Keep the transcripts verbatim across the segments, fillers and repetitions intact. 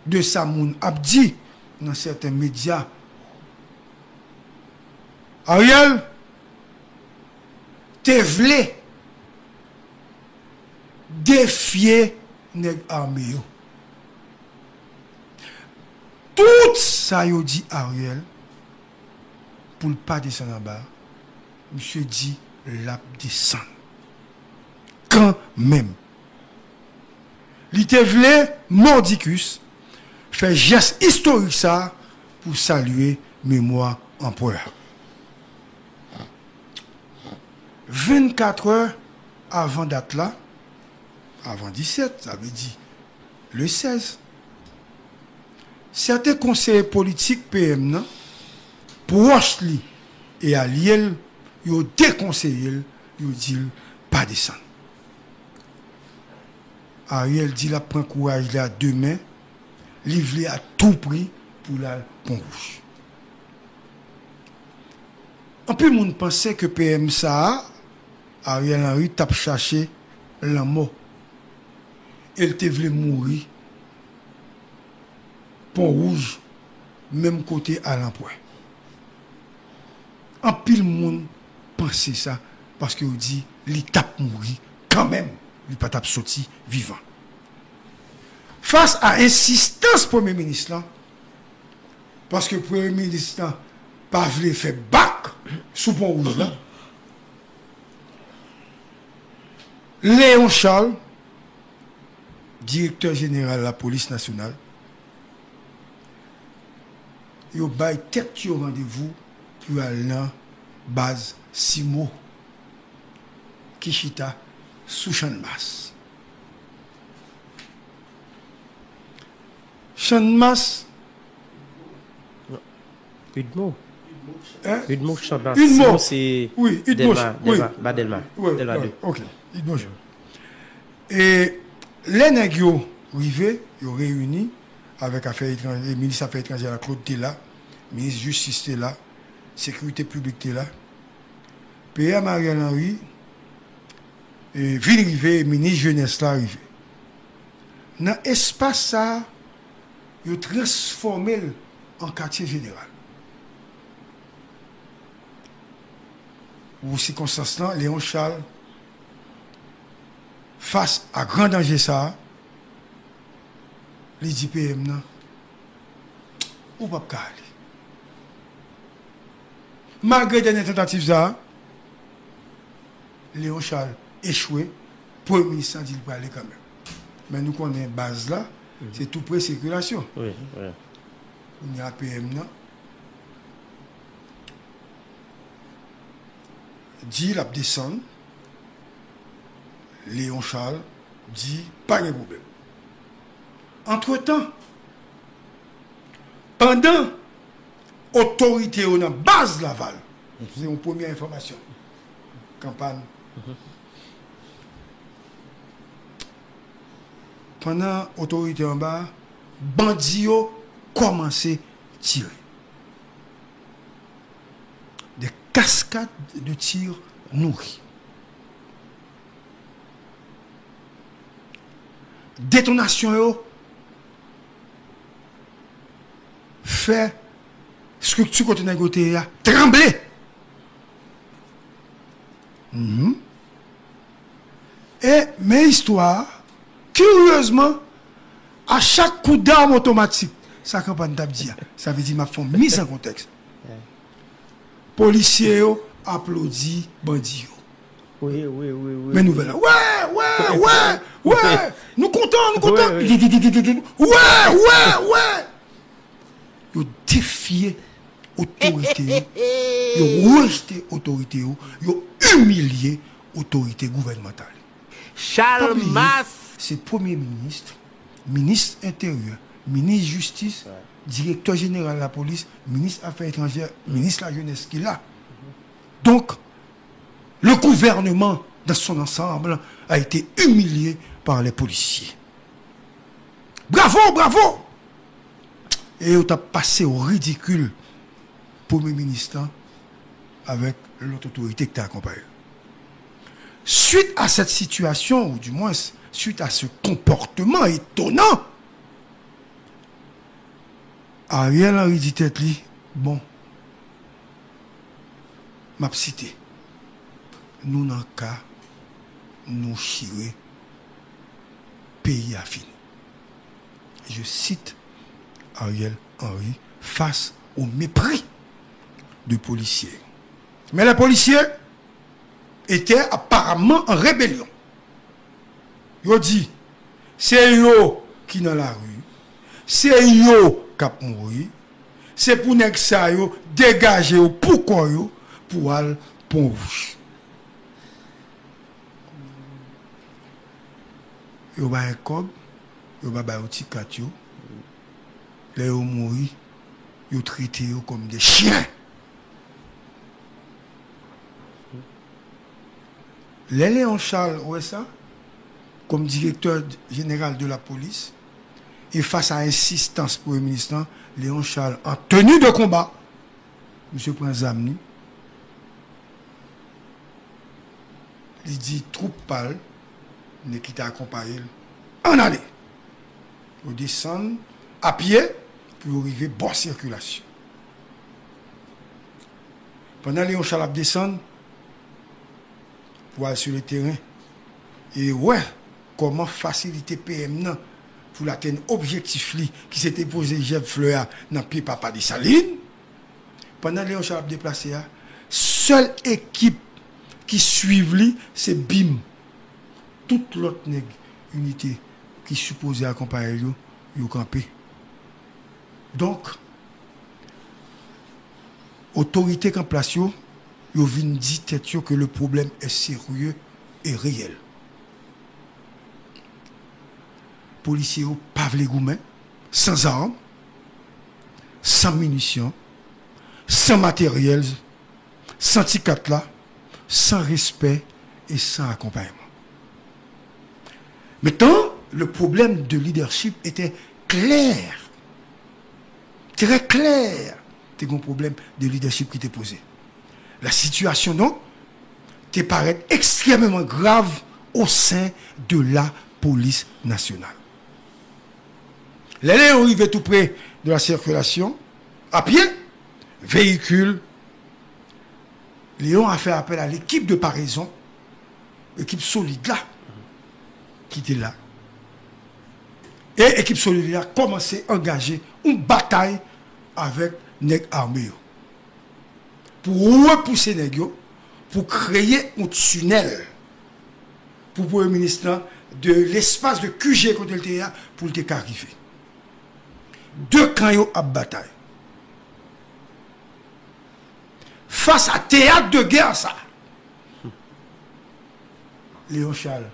de sa moun ap di nan sèten medya. Ariel te vle defye nèg ame yo. Tout sa yo di Ariel pou l pa desann anba, misye di l ap desann. Kanmenm. Li te vle, mòdikus, fè jès istorik sa a pou salye memwa anperè a. Vennkat è avan dat la, avan disèt, sa vle di le sèz, sèten konseye politik P M nan, pwòch li e alye l, yo dekonseye l, yo di l pa desann. Ariel di l ap pran kouraj li a de men, li vle a tou pri pou l al Pon Wouj. Anpil moun panse ke P M sa a, Ariel Henry, t ap chache lanmò. E l te vle mouri Pon Wouj, menm kote a Lanpwen. Anpil moun panse sa, paske yo di li t ap mouri kanmenm, li pa t ap soti vivan. Fas a ensistans premye minis lan, paske premye minis lan pa vle fè bak sou Pon Wouj la, Léon Charles, direktè jeneral lapolis nasyonal, yo bay tèt yo randevou pou y al nan baz Simo ki chita sou Channmas. Channmas. Udmo. Hein? Udmo Channmas. Udmo. Simo se Oui, Udmo. Dèlma, Oui. Dèlma, ba Dèlma. Ouais, Dèlma ouais, de. Ok, Udmo. E lè nèg yo rive, yo reyini avèk afè etranjè, minis afè etranjè la, Claude te la, minis jistis te la, sekirite piblik te la. P M Ariel Henry e, vin rive, minis jenès la rive. Nan espas sa a, yo transfòme l an katye jeneral. Pou sikonstans lan, Léon Charles, fas a gran danje sa a, li di P M nan, ou p ap ka ale. Malgre dènye tantativ sa a, Léon Charles echwe, premye minis lan di l prale kanmenm. Men nou konnen baz la, se tou pre sikilasyon. Wi, wi. Kounye a P M nan di l ap desann, Léon Charles di pa gen pwoblèm. Antretan, pandan otorite yo nan baz Laval, se yon premye enfòmasyon, kanpay, pandan otorite anba, bandi yo kòmanse tire. Des cascades de tirs nourris. Detonasyon yo fè estrikti kote nèg yo te ye a tranble. Mhm. E men istwa a, kiryezman, a chak kou dam otomatik, sa kanpay t ap di a, sa vle di m ap fè yon miz an kontèks. Polisye yo aplodi bandi yo. Wi, wi, wi, wi. Men nouvèl la. Wè, wè, wè, wè. Nou kontan, nou kontan. Wi, wi. Wè, wè, wè. Yo defye otorite yo. Yo rejte otorite yo. Yo imilye otorite gouvènmantal yo. Pa bliye, Chalmas. Se premye minis, minis enteryè, minis jistis, direktè jeneral lapolis, minis afè etranjè, minis lajenès ki la. Donk, le gouvernement dans son ensemble a été humilié par les policiers. Bravo, bravo! E yo t ap pase o ridikil premye minis lan avèk lòt otorite ki te akonpaye l. Suite à cette situation, ou du moins, suite à ce comportement étonnant, Ariel Henry di tèt li, bon, m ap site, nou nan ka, nou chire, peyi a fini. Je cite Ariel Henry face au mépris de policiers. Mais les policiers étaient apparemment en rébellion. Yo di, se yo ki nan lari, se yo k ap mouri, se pou nèg sa yo degaje yo pou kò yo pou al Pon Wouj. Yo bay kòb, yo pa bay yo ti kat yo. Lè yo mouri, yo trete yo kòm de chyen. Lè Léon Charles wè sa, kòm direktè jeneral de la polis, e fas a ensistans premye minis lan, Léon Charles, an teni de konba, misye pran zam li, li di twoup pa l, nèg ki t akonpaye l, ann ale. Yo desann a pye pou yo rive bò sikilasyon. Pandan Léon Charles ap desann pou al sou le teren e wè kòman fasilite P M nan pou l atenn objektif li ki se te poze jèb flè a nan pye papa Desalin. Pandan Léon Charles ap deplase a, sèl ekip ki swiv li se bim. Tout lòt nèg inite ki sipoze akonpaye l yo, yo kanpe. Donk, otorite k an plas yo, yo vin di tèt yo ke le problème est sérieux et réel. Polisye yo pa vle goumen, san zam, san minisyon, san materyèl, san ti kat la, san respè e san akonpayman. Maintenant, le problème de leadership était clair. Très clair. Te gen yon pwoblèm de leadership ki te poze. La situation, donc, te parèt ekstrèmeman grav au sein de la police nationale. Lè Léon rive tou pre de la sikilasyon, a pye, veyikil, Léon a fè apèl a lekip de parezon, ekip solid la, ki te la. E ekip solid la kòmanse angaje yon batay avèk nèg ame yo. Pou repouse nèg yo, pou kreye yon tinèl pou premye minis lan de lespas de Q G kote l te ye a, pou l te ka rive. De kan yo ap batay. Fas a teyat de gè sa, Léon Charles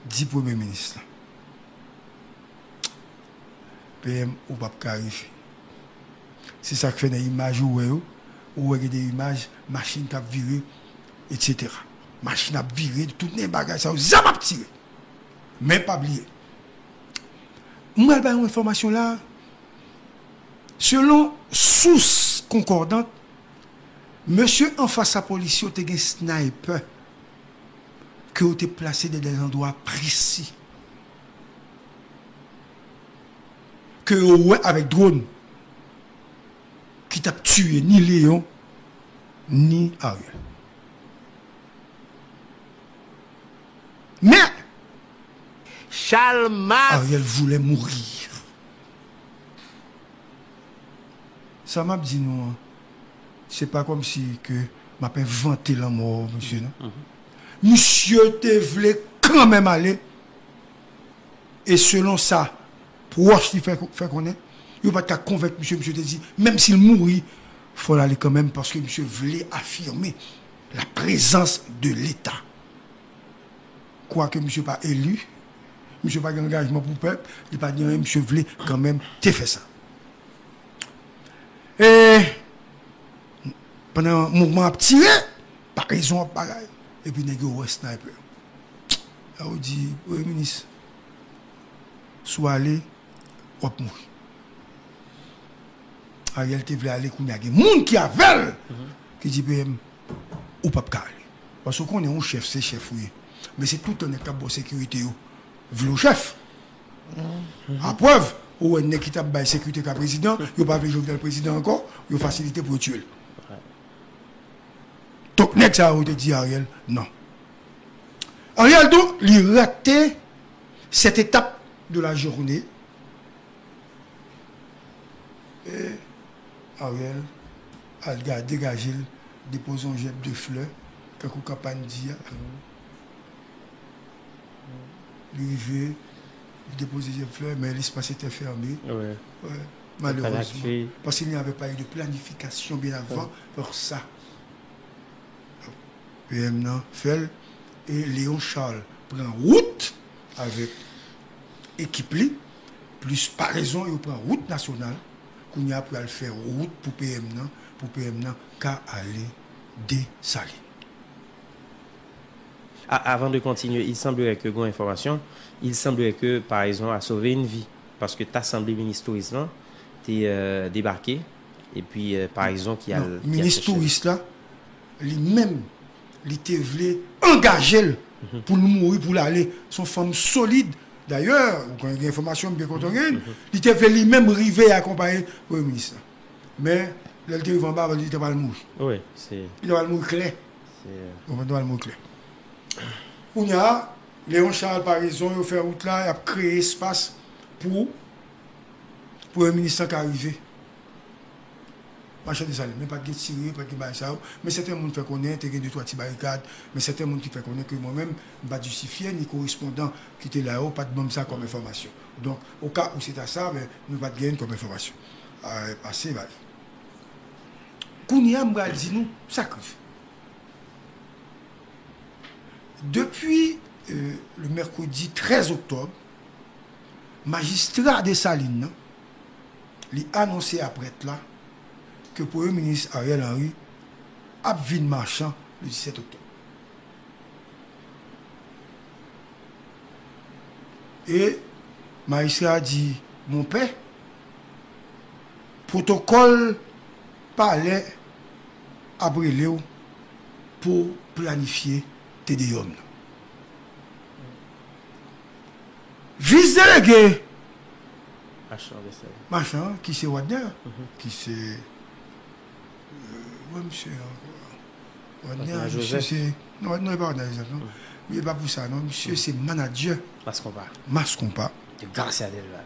di premye minis lan, P M, ou p ap ka rive. Se sa k fè nan imaj ou wè yo, ou wè gen de imaj, machin k ap vire, etsetera. Machin ap vire, tout nen bagay sa yo, zam ap tire. Men pa bliye. M pral bay yon enfòmasyon la, selon sous konkòdant, mesye anfas lapolis yo te gen sniper ke yo te plase nan de zandwa presi, ke yo wè avèk dwòn, ki t ap tiye ni Léon, ni Ariel. Men, Charles Masse. Ariel voulait mourir. Sa m ap di nou an, se pa kòmsi ke m ap envante lanmò misye, non. Misye te vle kanmenm ale, e selon sa pwòch li fè, fè konnen, yo pa t ka konvenk misye, misye te di, menm si l mouri, fò l ale kanmenm, paske misye vle afime la prezans de Leta. Kwake misye pa eli, misye pa gen angajman pou pèp, li pa gen anyen, misye vle kanmenm te fè sa. E pandan mouvman ap tire, parezon ap bagay, epi nèg yo wè sniper. Sa yo di, premye minis, si w ale, w ap mouri. Ariel te vle ale kounye a, gen moun ki avè l, ki di, P M, ou p ap ka ale. Paske w konnen yon chèf, se chèf ou ye. Men se tout tan nèg k ap ba w sekirite yo vle w chèf. Aprèv, Ou wè nèg ki t ap bay sekirite ka prezidan, yo pa vle Jovenel prezidan ankò, yo fasilite pou yo tiye l. Donk, nèg sa yo te di Ariel, non. Ariel, donk, li rate cette étape de la journée. E Ariel al ga-, degaje l, depoze yon jèb de flè, tankou kanpay di a. Li rive, li depoze jèb flè, men l'espace était fermé. Wi. Wi, malerezman. Paske il n'y avait pas eu de planification bien avant pour ça. P M nan fè l, e Léon Charles pran wout avèk ekip li, plis parezon, yo pran wout nasyonal, kounye a pou y al fè wout pou P M nan, pou P M nan ka ale Desalin. A- Avant de continuer, il semblerait que, gon enfòmasyon, il semblerait que parezon a sauvé une vie. Paske ta sanble minis touris lan te euh, debake, epi euh, parezon ki al. Non, minis touris la, li menm, li te vle angaje l pou l mouri, pou l ale. Se yon fanm solid. Dayè, ou konnen gen enfòmasyon, m byen kontan gen. Li te vle li menm rive akonpaye premye minis la. Men, lè l te rive anba, li te pral mouri. Wi, se. Li te pral mouri klè. Se. Ou konprann, li te pral mouri klè. Kounye a, Léon Charles, parezon, yo fè wout la, y ap kreye espas pou premye minis lan ka rive. Machann Desalin, men pa t gen tire, pa t gen bagay sa yo. Men sèten moun fè konnen, te gen de twa ti barikad, men sèten moun ki fè konnen ke mwen menm, m pa t jistifye, ni korespondan ki te la yo, pa t ban m sa kòm enfòmasyon. Donk, oka ou se ta sa, men nou pa t genyen l kòm enfòmasyon. Pase bay. Kounye a, m pral di nou sa k rive. Depi euh, le mercredi treize octobre, majistra Desalin nan, li anonse a prèt la ke premye minis Ariel Henry ap vin Machan le disèt oktòb. E majistra a di, monpè, pwotokòl palè ap rele w pou w planifye Te Deyòm nan. Vis delege Machan, ki se Wadner, ki se. Wè misye ankò. Wadner, misye se. Non, Wadner e pa Wadner Joseph, non. Li e pa pou sa, non. Misye se manadjè. Mas Konpa. Mas Konpa. De Garcia Delva.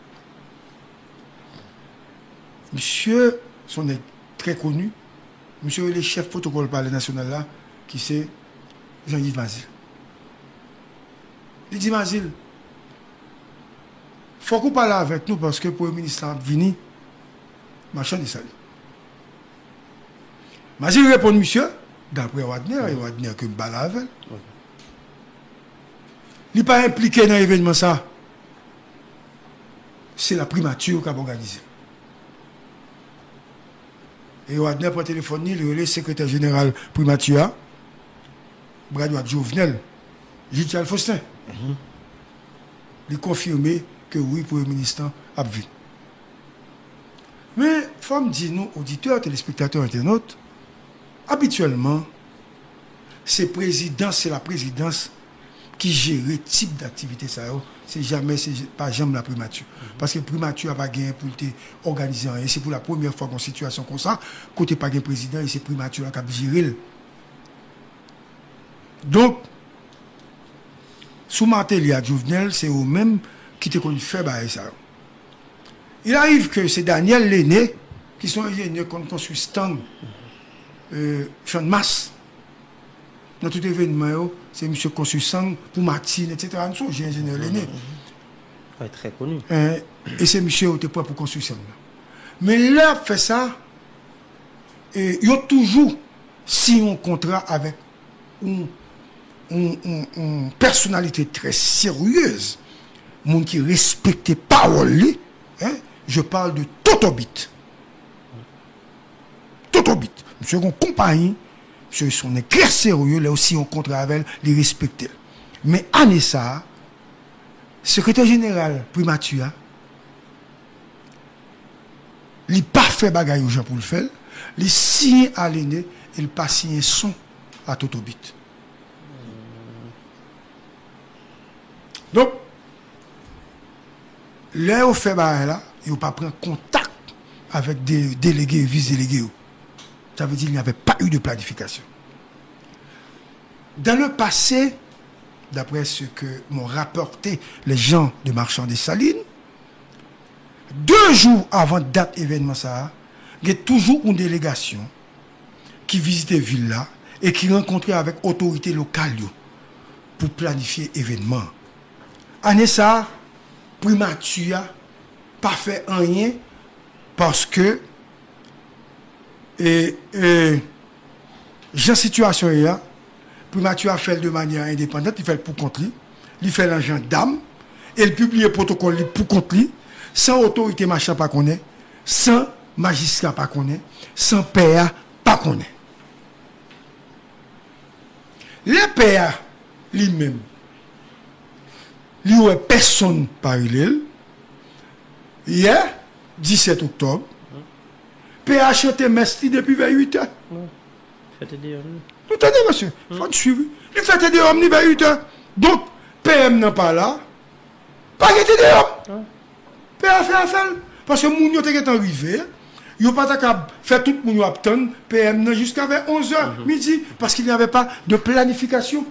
Misye se yon nèg trè koni. Misye rele chèf pwotokòl palè nasyonal la, ki se Jean Yves Mazil. Li di Mazil, fòk ou pale avèk nou paske premye minis lan ap vini Machan Desalin. Mazil reponn misye, daprè Wadner, e Wadner ke m pale avè l. Li pa enplike nan evènman sa. Se la primati k ap òganize. E Wadner pran telefòn li, li rele sekretè jeneral primati a, bra dwat Jovenel, Jude Charles Faustin. Li konfime ke wi, premye minis lan ap vin. Men, fò m di nou, oditè, telespektatè, entènot, abityèlman, se prezidans, se la prezidans ki jere tip daktivite sa yo. Se jamè, se pa janm la primati. Paske primati a pa genyen pou l te òganize anyen. Se pou la premyè fwa gon sitiyasyon konsa, kote pa gen prezidan e se primati a k ap jere l. Donk, sou Martelly ak Jovenel, se yo menm ki te konn fè bagay sa yo. Il arrive que se Daniel Lene, ki se yon enjenyè konn konstwi stang, euh, Channmas. Nan tout evènman yo, se misye konstwi stang pou Matin, etsetera. Nou sonje enjenyè Lene. Wi, trè koni. Eh, e se misye yo te pran pou konstwi stang nan. Men lè y ap fè sa, e yo toujou siyen yon kontra avèk yon, yon, yon, yon pèsonalite trè seryez, moun ki respekte pawòl li, hein, je parle de Totobit. Totobit. Misye gon konpayi, misye se yon nèg trè serye, lè yo siyen yon kontra avè l, li respekte l. Men ane sa a, sekretè jeneral primati a, li pa fè bagay yo jan pou l fè l, li siyen a Lene e l pa siyen son a Totobit. Donk, lè yo fè bagay la, Yo pa pran kontak avèk de, delege, vis delege yo. Sa vle di, il n'y avait pas eu de planification. Dans le passé, d'après ce que m'ont rapporté les gens de Marchand Dessalines, de jou avan dat evènman sa a, gen toujou yon delegasyon ki vizite vil la e ki rankontre avèk otorite lokal yo pou planifye evènman. Ane sa a, primati a pa fè anyen paske e, e, jan sitiyasyon ye a, primati a fè l de manyè endepandant, li fè l pou kont li, li fè l an jandam, e l pibliye pwotokòl li pou kont li, san otorite Machan pa konnen, san majistra pa konnen, san pè a pa konnen. Lè pè a, li menm, li wè pèsonn pa rele l, yè, disèt oktòb, pè a chante mès li depi vè uit è. Wi. Fè Te Deyòm li. Nou tande, mesye? Fò n swiv, wi. Li fè Te Deyòm li vè uit è. Donk, P M nan pa la, pa gen Te Deyòm. Pè a fè afè l. Paske moun yo te gentan rive, yo pa ta kab fè tout moun yo ap tann P M nan jiska vè onz è midi, paske il n'y avait pas de planification.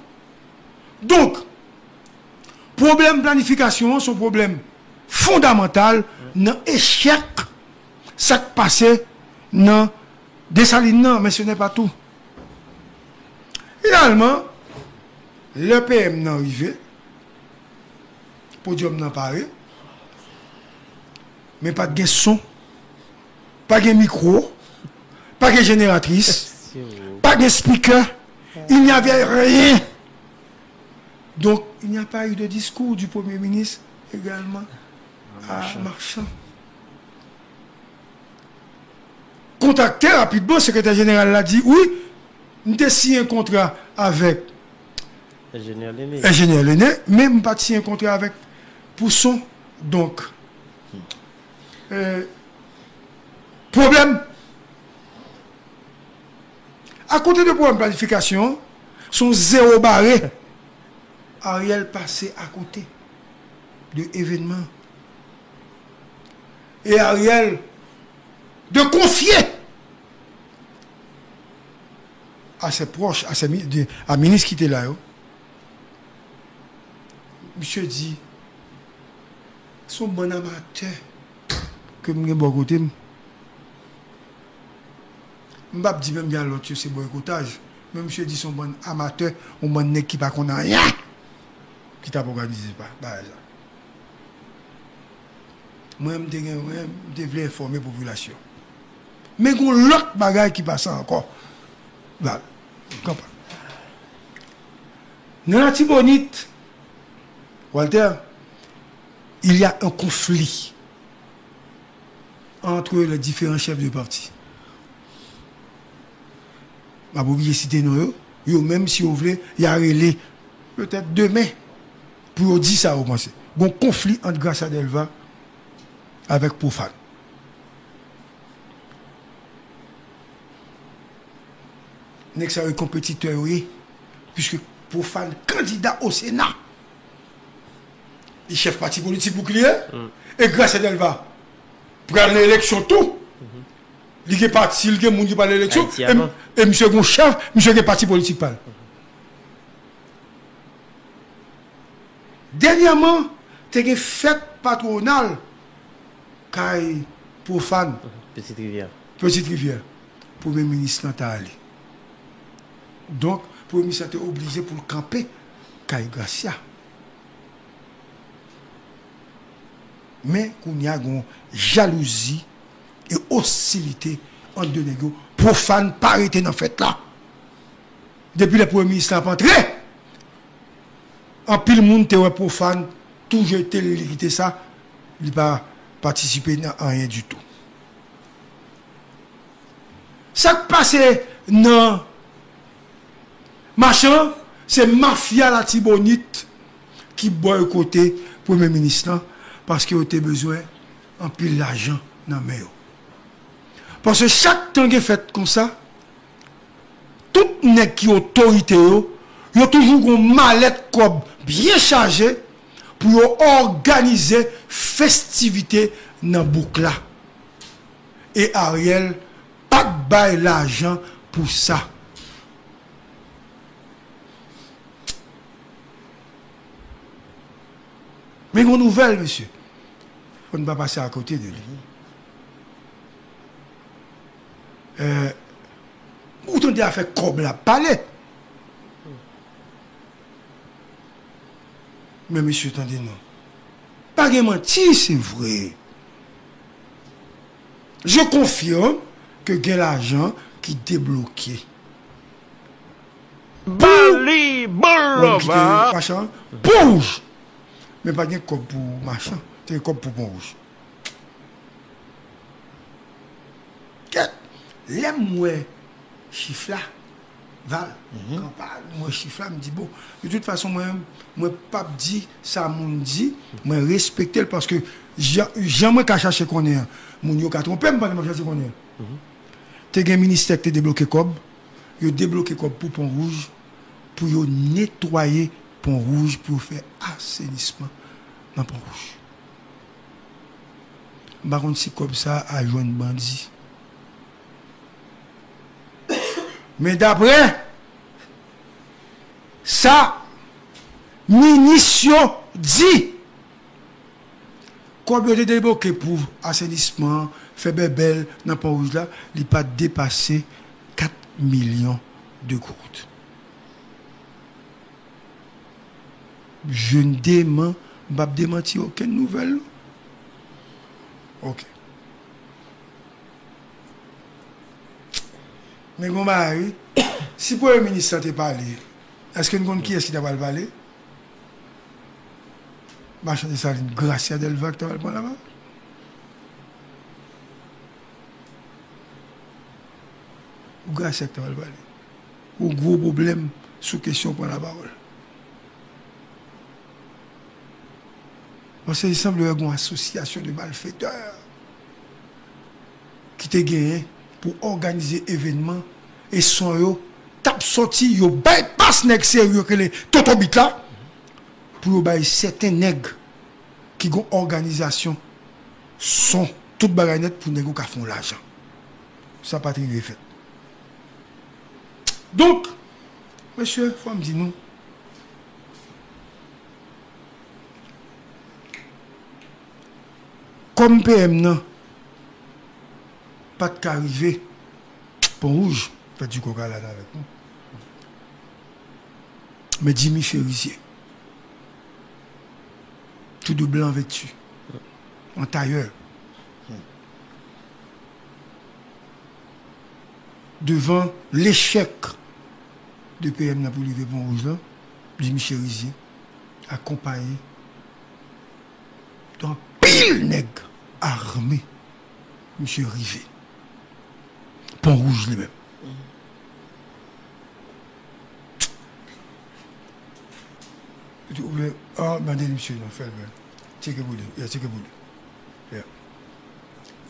Donk, pwoblèm planifikasyon an se yon pwoblèm fondamantal nan echèk sa k pase nan Desalin nan, men se nè pa tou. Finalman, lè P M nan rive, podyòm nan pare, men pa t gen son, pa gen mikwo, pa gen jeneratris, pa gen speaker, il n'y avait rien. Donc, il n'y a pas eu de discours du Premier ministre également à Marchand. Kontakte rapidman, sekretè jeneral la di, wi, m te siyen kontra avèk Enjenyè Lene. Enjenyè Lene, men m pa t siyen kontra avèk pou son. Donk, euh, pwoblèm. Akote de pwoblèm planifikasyon, se yon zewo bare. Ariel pase akote de evènman. E Ariel de konfye a ses proches, a ses mi-, de, a minis ki te la yo. Misye di, se yon bann amatè ke m gen bò kote m. M p ap di menm jan lòt yo se bòykotaj, men misye di se yon bann amatè, yon bann nèg ki pa konn anyen ki t ap òganize pa, bagay sa. Mwen, m te gen, mwen, m te vle enfòme popilasyon. Men gon lòt bagay ki pase ankò. Val, kanpa. Nan Latibonit, Walter, il y a un conflit entre les différents chefs de parti. M ap oblije site non yo. Yo menm, si yo vle, y a rele petèt demen pou yo di sa yo panse. Gon konfli ant Gracia Delva avèk Profane. Nèg sa yo konpetitè yo ye, piske Profane kandida o Sena. Li chèf pati politik Boukliye, e Gracia Delva pral nan eleksyon tou. Li gen pati, li gen moun ki pral nan eleksyon, Ayiti e m-, avan. E misye gon chèf, misye gen pati politik pa l. Dènyèman, te gen fèt patwonal kay Profane, Petite Rivière. Petite Rivière. Premye minis lan ta ale. Donk, premye minis lan te oblije pou l kanpe kay Gracia. Men, kounye a, gon jalouzi e ostilite ant de nèg yo. Profane pa rete nan fèt la. Depi lè premye minis lan ap antre, anpil moun te wè Profane tou jete l, li kite sa, li pa patisipe nan anyen ditou. Sa k pase nan Machan, se mafya Latibonit ki bòykote premye minis lan, paske yo te bezwen anpil lajan nan men yo. Paske chak tan gen fèt konsa, tout nèg ki otorite yo, yo toujou gon malèt kòb byen chaje pou yo òganize festivite nan bouk la. E Ariel pa t bay lajan pou sa. Men gon nouvèl, mesye. Fò n pa pase akote de li. Euh, ou tande afè kòb la pale. Men mesye, tande non. Pa gen manti, se vre. Je confirme que gen lajan ki debloke. Pou Bali, moun ki te Boulevard. Machan, pou wouj. Men pa gen kòb pou machan. Te gen kòb pou pon wouj. Kèt, lè m wè chif la, Val, kanpa, m wè chif la, m di, bon, de tout fason, mwen, mwen p ap di sa moun di, mwen respekte l, paske jan, jan mwen ka chache konnen an, moun yo ka twonpe m pandan m ap chache konnen an. Te gen ministè ki te debloke kòb, yo debloke kòb pou pon wouj, pou yo netwaye pon wouj, pou yo fè asenisman nan pon wouj. M pa konn si kòb sa al jwenn bandi. Men daprè sa minis yo di, kòb yo te debloke pou asenisman, fè bèbèl nan pon wouj la, li pa t depase kat milyon de goud. Je n deman, m p ap demanti okenn nouvèl, non. Ok. Men gon bagay, wi. Si premye minis lan te pale, èske n konn kiyès ki ta pral pale? Machan Desalin, Gracia Delva ki ta pral pran lapawòl? Ou Gracia ki ta pral pale? Ou gwo pwoblèm sou kesyon pran lapawòl? Paske li sanble gen yon asosyasyon de malfetè ki te genyen pou òganize evènman e son yo t ap sòti, yo bypass nèg serye yo k rele Toto Beat la, pou yo bay sèten nèg ki gon òganizasyon son, tout bagay nèt pou nèg yo ka fè yon lajan. Sa pa t rive fèt. Donk, mesye, fò m di nou, kòm P M nan pa t ka rive Pon Wouj, fè di kòk la la avèk nou. Men Jimmy Chérizier, tout de blanc vêtu, an tayè, devan lechèk de P M nan pou rive Pon Wouj lan, Jimmy Chérizier akonpaye anpil nèg ame, misye rive. Pon Wouj li menm. Ou vle, ah, mande li misye non, fè l menm. Tcheke pou li, yeah, tcheke pou li. Yeah.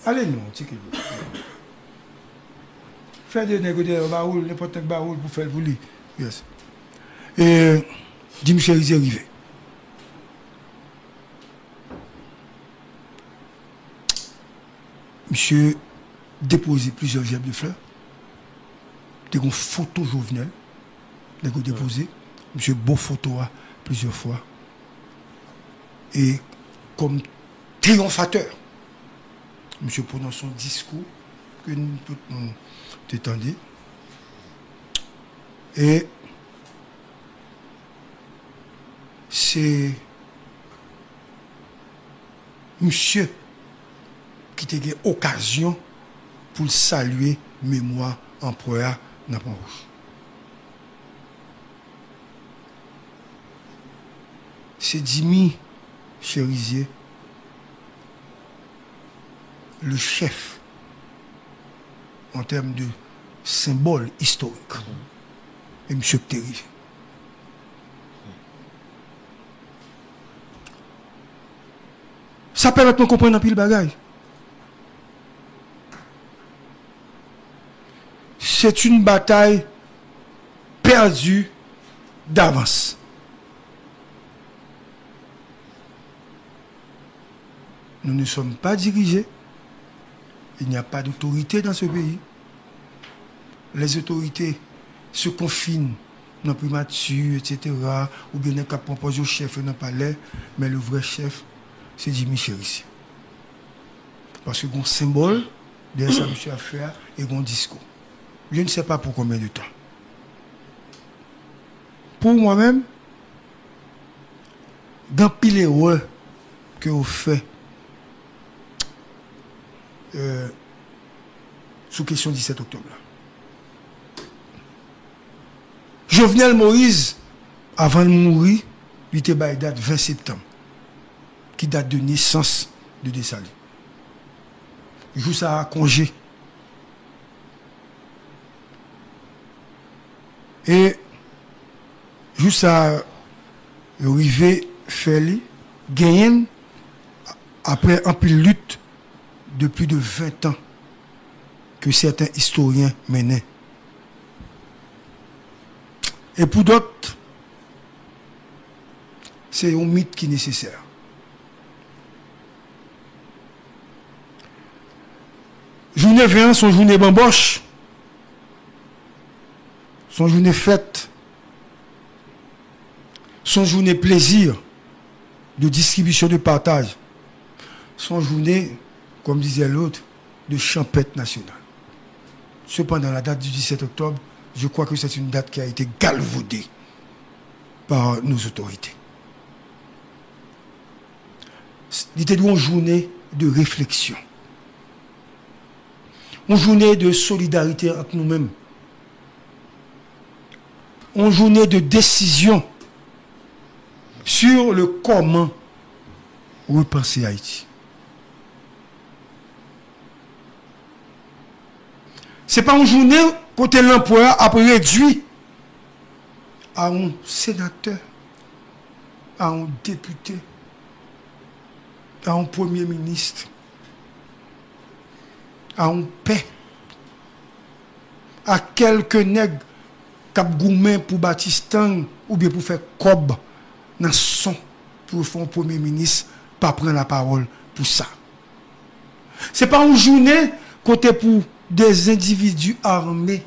Ale non, tcheke pou li. Fè de nèg yo dèyè yo ba ou l, nenpòt nèg ba ou l pou fè l pou li. Yes. E, Jimmy Chérizier rive. Misye depoze plizyè jèb de flè. Te gon foto Jovenel, nèg yo depoze. Misye bo foto a plizyè fwa. E kòm triyonfatè, misye pwononse yon diskou ke nou tout nou te tande. E se misye ki te gen okazyon pou l salye memwa anperè a nan Pon Wouj. Se Jimmy Chérizier, le chef, en termes de symbole historique. E misye ki te rive. Sa pèmèt mwen konprann anpil bagay. C'est une bataille perdue d'avance. Nous ne sommes pas dirigés. Il n'y a pas d'autorité dans ce pays. Les autorités se confinent nan primati, et cetera, oubyen nèg k ap pran pòz yo chèf yo nan palè, men le vrai chef, se Jimmy Chérisier. Paske gon senbòl dèyè sa misye ap fè a, e gon diskou. Je ne sais pas pour combien de temps. Pour moi-même, gen anpil erè ke yo fè, euh, sou kesyon disèt oktòb la. Jovenel Moïse, avan l mouri, li te bay dat ven septanm, ki dat de nesans de Desalin. Jou sa a, konje. E jou sa a, yo rive fè li, genyen l apre anpil lit de plis de ven tan ke sèten istoryen mennen. E pou dòt, se yon mit ki nesesè. Jounen ven an se yon jounen banbòch, se yon jounen fèt, se yon jounen plezi, de distribisyon, de pataj, se yon jounen, comme disait l'autre, de champêtre national. Cependant, la date du dix-sept octobre, je crois que c'est une date qui a été galvaudée par nos autorités. Li te dwe yon jounen de refleksyon, yon jounen de solidarite ant nou menm, yon jounen de desizyon sur le comment repenser Haïti. Se pa yon jounen kote lanperè a ap redui a yon senatè, a yon depite, a yon premye minis, a yon pè, a kèlke nèg k ap goumen pou bati stand oubyen pou fè kòb nan son pou yo fè yon premye minis pa pran lapawòl pou sa. Se pa yon jounen kote pou de endividi ame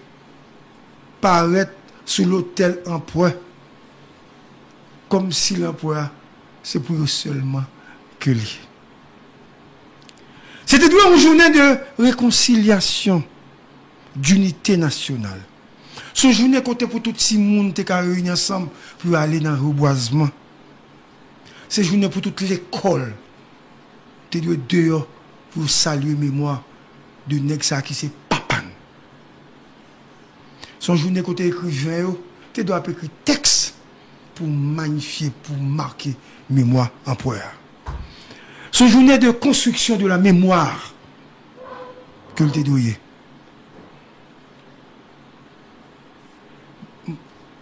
parèt sou lotèl anperè, kòmsi lanperè a se pou yo sèlman ke li ye. Se te dwe yon jounen de rekonsilyasyon, dinite nasyonal. Se yon jounen kote pou tout timoun te ka reyini ansanm pou yo ale nan rebwazman. Se jounen pou tout lekòl te dwe deyò pou yo salye memwa de nèg sa a ki se papa n. Se yon jounen kote ekriven yo te dwe ap ekri tèks pou manyifye, pou make memwa anperè a. Se yon jounen de konstriksyon de la mémoire ke l te dwe ye.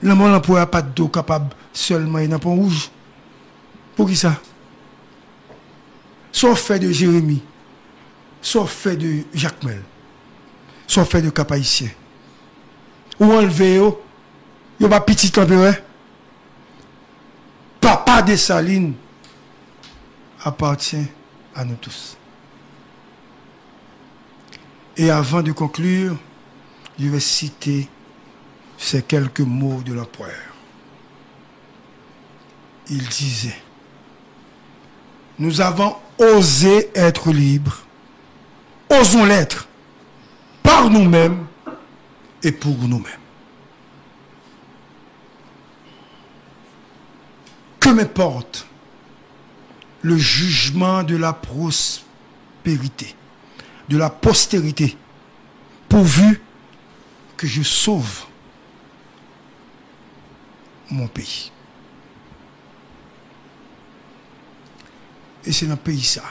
Lanmò lanperè a pa t dwe kapab sèlman ye nan Pon Wouj. Poukisa? Sa w fè de Jeremi? Sa w fè de Jakmèl? Sa w fè de Kap Ayisyen? Ou anlve yo, yo pa pitit lanperè? Papa Desalin appartient à nous tous. Et avant de conclure, je vais citer ces quelques mots de l'empereur. Il disait, nous avons osé être libres, osons l'être par nous-mêmes et pour nous-mêmes. Que m'importe le jugement de la prospérité, de la postérité, pourvu que je sauve mon pays. E se nan peyi sa